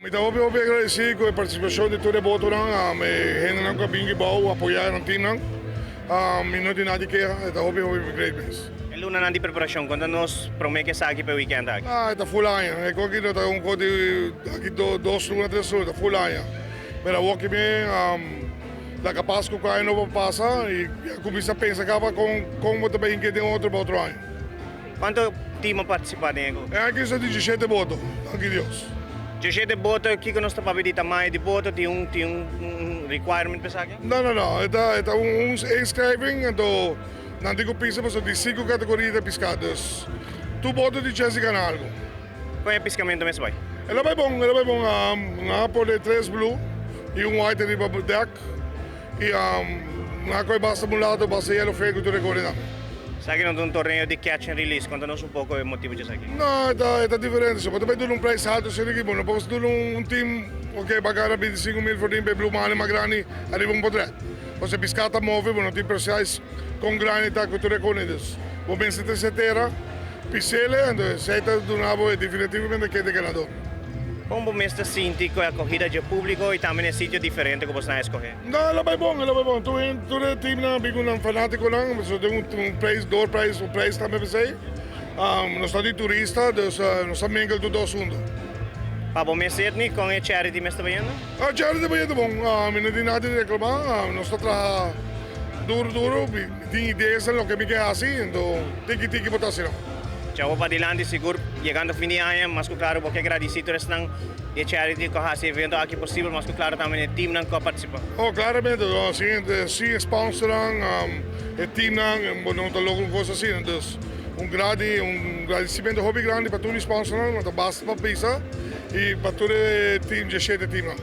Mi ta hopi hopi agradeci cu e participacion di tur e botonan, e hendenan cu a bin Gibao apoya nan teamnan. Mi no tin nada di keha, e ta hopi hopi great mes. E lunanan di preparacion, conta nos prome cu esaki pa e weekend aki? Ah, e ta full aña. E cu aki no ta un cos di aki dos luna, tres luna, e ta full aña. Pero awor ki mi ta capaz cu aña nobo a pasa y a cuminsa pensa caba con bo ta bay hinca den otro pa otro aña. Cuanto team a participa den e go? E aki sa 17 boto, danki Dios. 17 boto, kico nos ta papia di tamaño di boto? Tin un tin un requirement pa esaki? No, no, no, e ta e ta un inschrijving, anto nan tin cu pisa pasobra tin cinco categoria ta pisca, dus tur boto tin chance di gana algo. Con e piscamento mes bai? El a bai bon, el a bai bon, nan a pone tres blue y un white riba deck. Y nan a coge basta mulato, basta yellowfin cu tur e corinan. Esaki no ta un torneo di catch and release, conta nos un poco e motibo dje esaki. No, e ta diferente. So bo ta bay duna un prijs alto asina aki, bo no por duna un team ok ba gana 25,000 florin pa e blue marlin mas grandi ariba un potret. Pasobra e pisca ta move, bo no tin precise con grandi ta cu tur e corinan. Dus bo mester trece tera. Pisele, anto esei ta duna bo e definitivamente ken ta e ganador. Kon bo mes ta sinti ku e akohida dje públiko i tambe na e sitio diferente ku bosnan a eskohé? No, el a bai bon, el a bai bon. Tur hende, tur e teamnan a bin ku nan fanátikonan, pasobra tin un un preis, door preis, un preis tambe p'esei. Nos ta di turista, dus nos ta mingle tur dos huntu. Pa bo mes Sidney, kon e charity mes ta bayendo? E charity ta bayendo bon. Mi no tin nada di reklamá. Nos ta traha duru duru. Tin ideas den loke mi ke hasi, enton tiki tiki bo ta hasi nan. Chavo padilanti sigur yegando fin di aña mas ku klaro bo ke gradisi tur esnan di e charity ku a hasi e evento aki posibel mas ku klaro tambe e teamnan ku a partisipa. Oh klaramente no sin sin e sponsornan e teamnan bo no ta logra un kos asina dus un gradi un gradisimentu hopi grandi pa tur mi sponsornan no ta basta pa bisa i pa tur e team dje shete teamnan.